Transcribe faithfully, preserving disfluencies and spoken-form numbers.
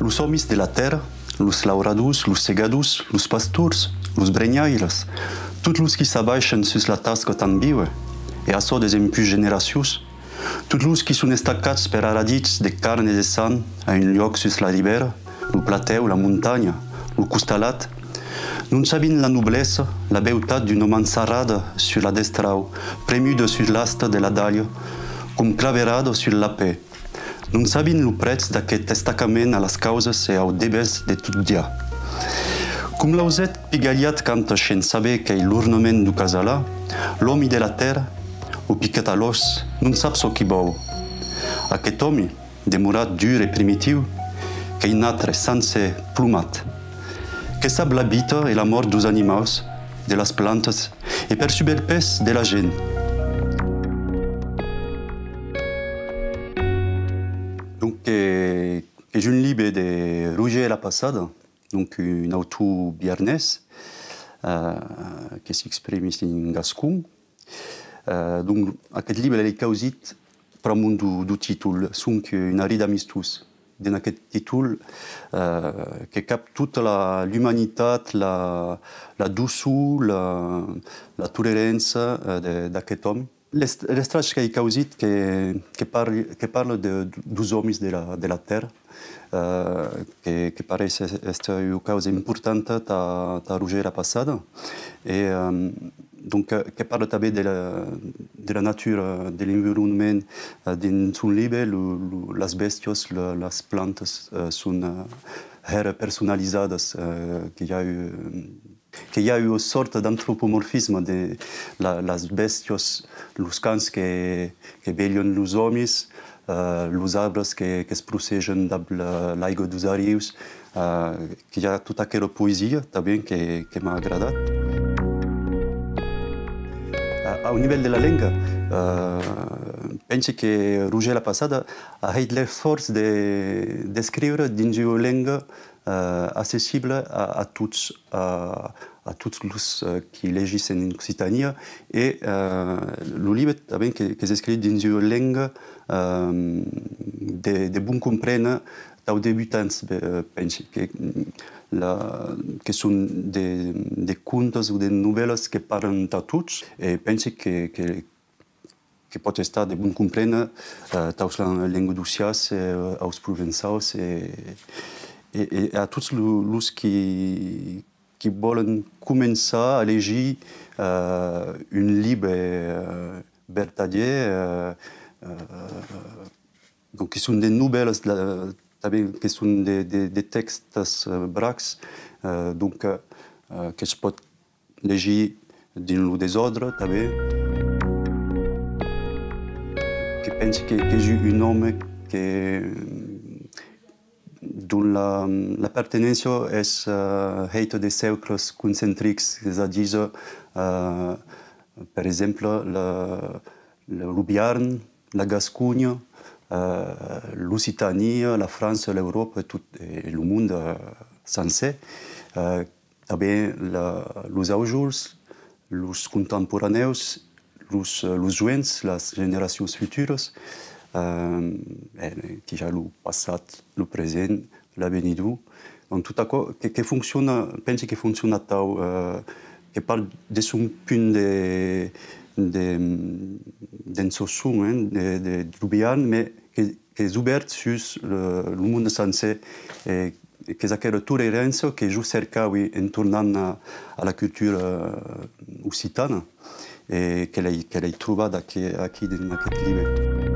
Los òmis de la tèrra, los lauradors, los segadors, los pastors, los brenhaires, tots los qui s'abaishan sus la tasca tan viva, e açò desempuish generacions, tots los qui son estacats per aradits de carn e de sang a un luòc sus la ribèra, lo platèu, la montanha, lo costalat, non sabin la noblesa, la beutat d'una man sarrada sus la destrau, premuda sus l'asta de la dalha, com claverada sul lapè. Non sabin lo prètz d'aquest estacament a las causas e au devèrs de tot dia. Com l'ausèth pigalhat canta shens saber qu'ei l'ornament deu casalar, l'òmi de la tèrra, o picat a l'òs, non sap çò qui vòu. Aquest òmi, demorat dur e primitiu, qu'ei natre, sancer, plomat, que sap la vita e la mòrt deus animaus, de las plantas e per subelpèrs de la gent. Donc, que, qu'es un libe de Roger Lapassada, donc un autor biarnés, eh, que s'exprimís en gascon. Eh, donc, aquest libe l'ai causit pr'amor deu, deu títol, sonque una rida amistós. Dens aquest títol, eh, que cap tota la, l'umanitat, la, la doçor, la, la tolerança, eh, de, d'aquest òme. L'est-, l'estrach qu'ai causit que, que parli, que parla de, deus òmis de la, de la tèrra, eh, que, que pareis es-, èster ua causa importanta tà, tà Roger Lapassada. E, eh, donc, eh, que parla tanben de la, de la natura, de l'environament, eh, dins son libe, lo, lo, las bèstias, la, las plantas, eh, son, eh, hèra personalizadas, eh, que i a, eh, que i a ua sòrta d'antropomorfisme de la, las bèstias, los cans que, que velhan los òmis, eh, los arbres que, que's procejan dab la, l'aiga deus arrius, eh, que i a tota aquera poesia tanben que, que m'a agradat. A, au nivèl de la lenga, eh, pensi que Roger Lapassada a hèit l'esfòrç de, d'escriure dins ua lenga, eh, accessible a, a tots, a, a tots los, eh, qui legissen en Occitània, e, eh, lo libe tanben que, qu'es escrit dins ua lenga, eh, de, de bon compréner tau debutants, eh, pensi que, la, que son de, de contes o de novèlas que parlan tà tots, e pensi que, que, que pòt estar de bon compréner, eh, taus la lenga d'ossiàs, eh, aus provençaus, e, e, e a tots lo, los qui, qui vòlen començar a legir, eh, un libe, eh, vertadièr, eh, eh, donc, que son de novèlas, la, tanben que son de, de, de tèxtes, eh, bracs, eh, donc, eh, eh, que's pòt legir dins lo desòrdre, tanben. Que pensi que, qu'es un òme que, dont la, l'apartenéncia es, eh, hèita de cercles concentrics, es a díser, eh, per exemple, la, la, lo Biarn, la Gasconha, eh, l'Occitània, la França, l'Euròpa e tot, e lo monde, eh, sancer. Eh, Tanben la, los aujòls, los contemporanèus, los, los joens, las generacions futuras, eh, eh, que i a lo passat, lo present, l'avenidor. Donc, tot aquò que, que fonciona, pensi que fonciona atau, eh, que part de son punt de, de, d'en çò son, eh, de, de, deu Biarn, mès que, qu'es obèrt sus le, lo monde sancer, e qu'es aquela tolerança que jo cercavi en tornant a, a la cultura, eh, occitana, e que l'ai, que l'ai trobat aquí, aquí dins aqueth libe.